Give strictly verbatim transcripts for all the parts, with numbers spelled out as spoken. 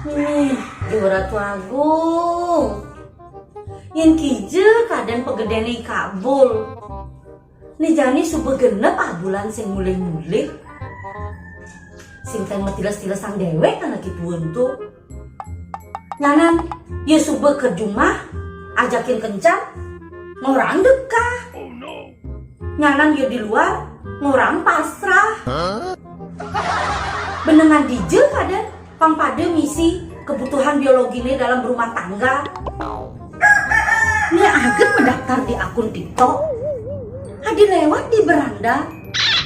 Nih, Déwa Ratu Agung. Yén kija kadén pagedéné Kak Bul. Né jani suba genep abulan sing mulih-mulih. Sing ten matiles-tilesang déwék anak ibu ento. Nyanan, ya suba ka jumah, ajakin kencan, ngorang dekah. Nyanan ya di luar, ngorang pasrah. Benengan dija kadén pang pada misi kebutuhan biologiné dalam rumah tangga. Né aget mendaftar di akun TikTok. Adi lewat di beranda,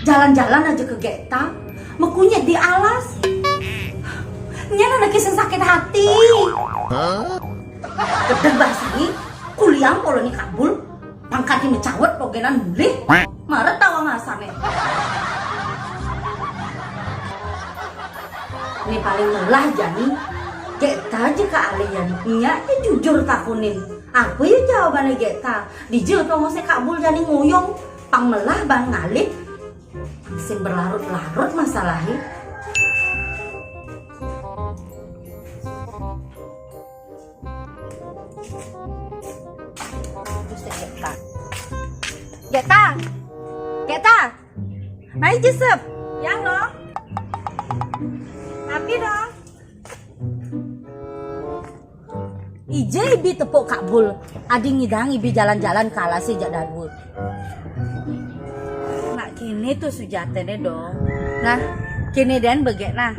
jalan-jalan aja ke Gekta, mekunyit di alas. Nyén anaké sing sakit hati. Gedeg bahasane, kuliah polone Kak Bul, pangkate mecawet pogénan mulih. Maret tawang asané. Né paling melah jani, Gekta aja kealihan. Nyak ya jujur takonin. Apa ya jawabane Gekta? Dija tongose Kak Bul jani ngoyong, pang melah ban ngalih. Sing berlarut-larut masalahé. Terus Gekta. Gekta. Gekta. Mai jesep. Yang dong. Tapi dong. Ija ibi tepuk Kak Bul, adi ngidang ibi jalan-jalan ka alase jak dadua. Nak kéné to sujatine dong. Nah, kéné den begek nah.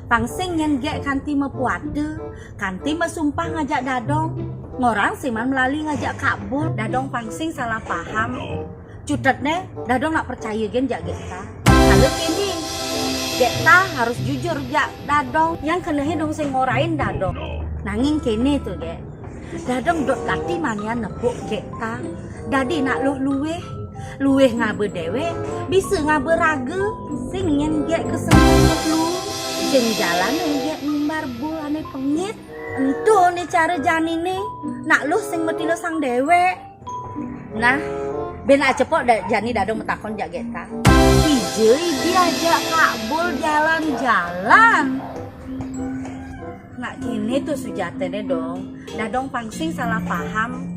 Pang sing nyén gek kanti mapuata, kanti masumpah ngajak dadong. Ngorang sing man melali ngajak Kak Bul, dadong pang sing salah paham. Cutetne, dadong nak percaya gén jak Gekta. Kala kéné, Gekta harus jujur jak dadong. Yang kenehe dong sing ngorain dadong. Nanging kéné to, Gek. Dadong dot gati manian nepuk Gekta. Dadi nak luh luweh, luweh ngaba dewek, bisa ngaba raga. Sing nyén Gek kesenget luh. Sing jalane Gek ngumbar bul ane pengit. Ento ne cara janine, nak luh sing matiles sang dewek. Nah, ben acepok da, jani dadong matakon jak Gekta. Ija ibi ajak Kak Bul jalan-jalan. Nak kéné to sujatine dong. Dadong pang sing salah paham.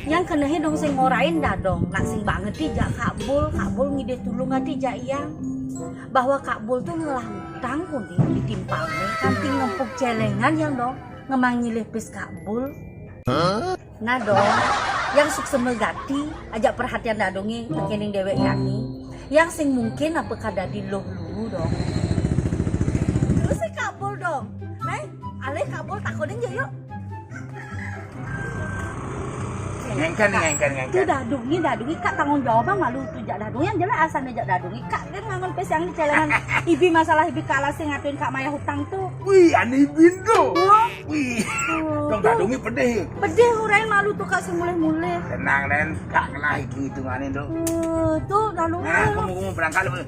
Yang kenehe dong sing ngorain dadong. Nak sing bangeti jak Kak Bul, Kak Bul ngidih tulung ati jak yang. Bahwa Kak Bul to ngelah utang kondi ditimpalne. Kanti ngempuk celengan yang dong. Ngemang nyilih pis Kak Bul. Nah dong, yang suksema gati, ajak perhatian dadonge nekening dewek yani. Yang sing mungkin apa kadadi luh luhu dong. Terus si Kak Bul dong. Nah, alih Kak Bul takonin ja yuk. Ngengken, ngengken, ngengken. Tuh dadonge, dadonge Kak tanggung jawab malu tuh jak dadonge. Yang jelas asalnya jak dadonge Kak kan ngangon pis yang di celengan. Ibi masalah ibi kalah sing ngatuin Kak Maya hutang tuh. Wih, ani bintu. Wih, dong dadonge pedih. Pedih urain malu tuh Kak sing mulih-mulih. Tenang, Den. Kak ngelah hitung-hitungane, Dok. Eh, tuh lalu. Nah, kamu, kamu berangkat lu. Nah.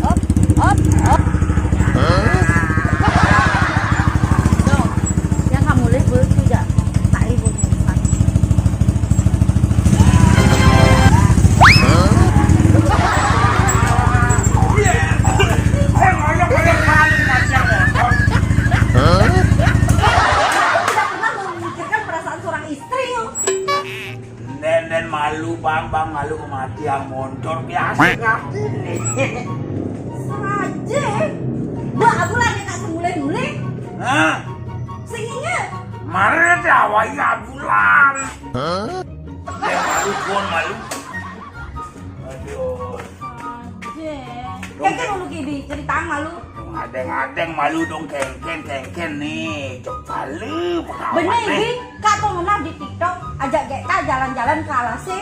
Op, op, op. Dong, yang kamu mulih betul jak. Tak ibu. Tidak pernah memikirkan perasaan seorang istri, yo. Nen, nen malu, Bang, Bang malu mati yang montor biasa kah ini. Saja. Dah, aku lagi tak semulai-mulai. Hah? Sing inget. Mari awai abulan. Hah? Dia malu, pun malu. Aduh. Aje. Keke dulu kidi, cerita malu. Adeng-adeng malu dong kengken, kengken nih. Cepale pekawan. Bener, nih. Kak tuh ngenah di TikTok, ajak Gekta jalan-jalan ke alasnya.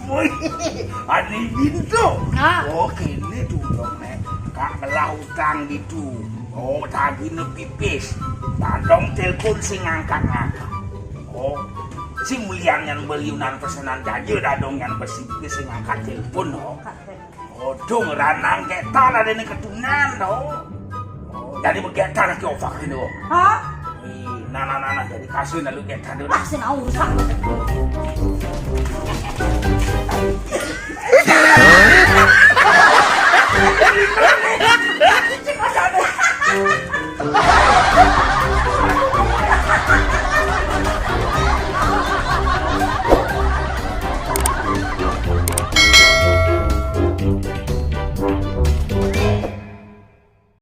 Woi, ane bintu. Nah. Oh, kene tuh dong, nih. Kak ngelah utang gitu. Oh, tagine pipis. Dadong telepon sing ngangkat-ngangkat. Oh, sing mulian yang beliunan pesenan jaja dadong yang besi sing ngangkat telepon, oh. Odong ranang ketan ada ni ketunan, oh. Oh, jadi begetan lagi opak ini, oh. Hah? Ih, Nah, nah, nah, nah, jadi kasih lalu kayak tadi lah. Sing urusan.